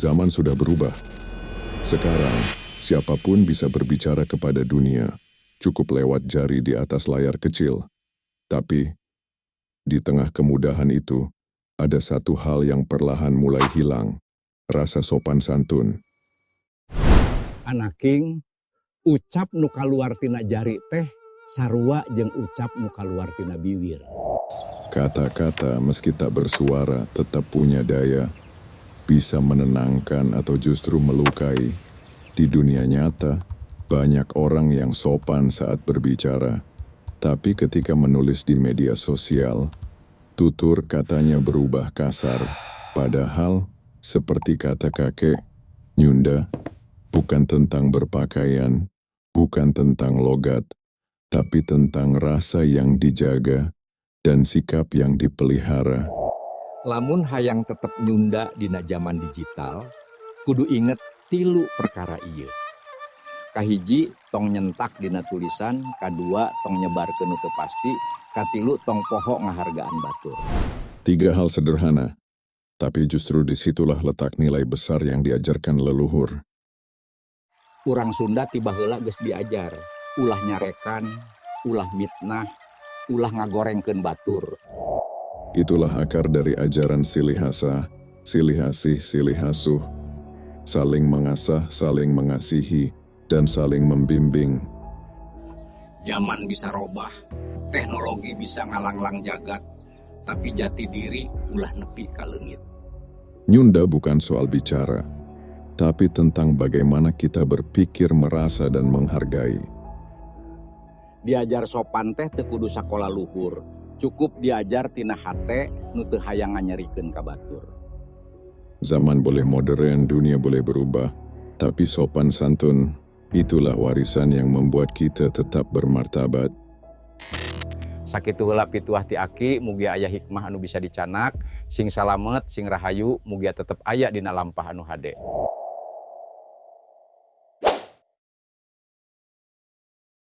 Zaman sudah berubah. Sekarang, siapapun bisa berbicara kepada dunia, cukup lewat jari di atas layar kecil. Tapi, di tengah kemudahan itu, ada satu hal yang perlahan mulai hilang, rasa sopan santun. Anaking, ucap nu kaluar tina jari teh sarua jeung ucap nu kaluar tina biwir. Kata-kata meski tak bersuara tetap punya daya, bisa menenangkan atau justru melukai. Di dunia nyata, banyak orang yang sopan saat berbicara, tapi ketika menulis di media sosial, tutur katanya berubah kasar. Padahal, seperti kata kakek, Nyunda bukan tentang berpakaian, bukan tentang logat, tapi tentang rasa yang dijaga dan sikap yang dipelihara. Lamun hayang tetep nyunda dina zaman digital, kudu inget tilu perkara ieu. Kahiji, tong nyentak dina tulisan, kadua, tong nyebarkeun nu teu pasti, katilu, tong poho ngahargaan batur. Tiga hal sederhana, tapi justru disitulah letak nilai besar yang diajarkan leluhur. Urang Sunda ti baheula geus diajar, ulah nyarekan, ulah mitnah, ulah ngagorengkeun batur. Itulah akar dari ajaran silih asah, silih asih, silih asuh. Saling mengasah, saling mengasihi, dan saling membimbing. Zaman bisa robah, teknologi bisa ngalanglang jagat, tapi jati diri ulah nepi ka leungit. Nyunda bukan soal bicara, tapi tentang bagaimana kita berpikir, merasa, dan menghargai. Diajar sopan teh teu kudu sakola luhur, cukup diajar tina hate nu teu hayang nganyerikeun ka batur. Zaman boleh modern, dunia boleh berubah, tapi sopan santun, itulah warisan yang membuat kita tetap bermartabat. Sakitu heula pituah ti Aki, mugi aya hikmah anu bisa dicanak, sing salamet, sing rahayu, mugia tetep aya dina lampah anu hade.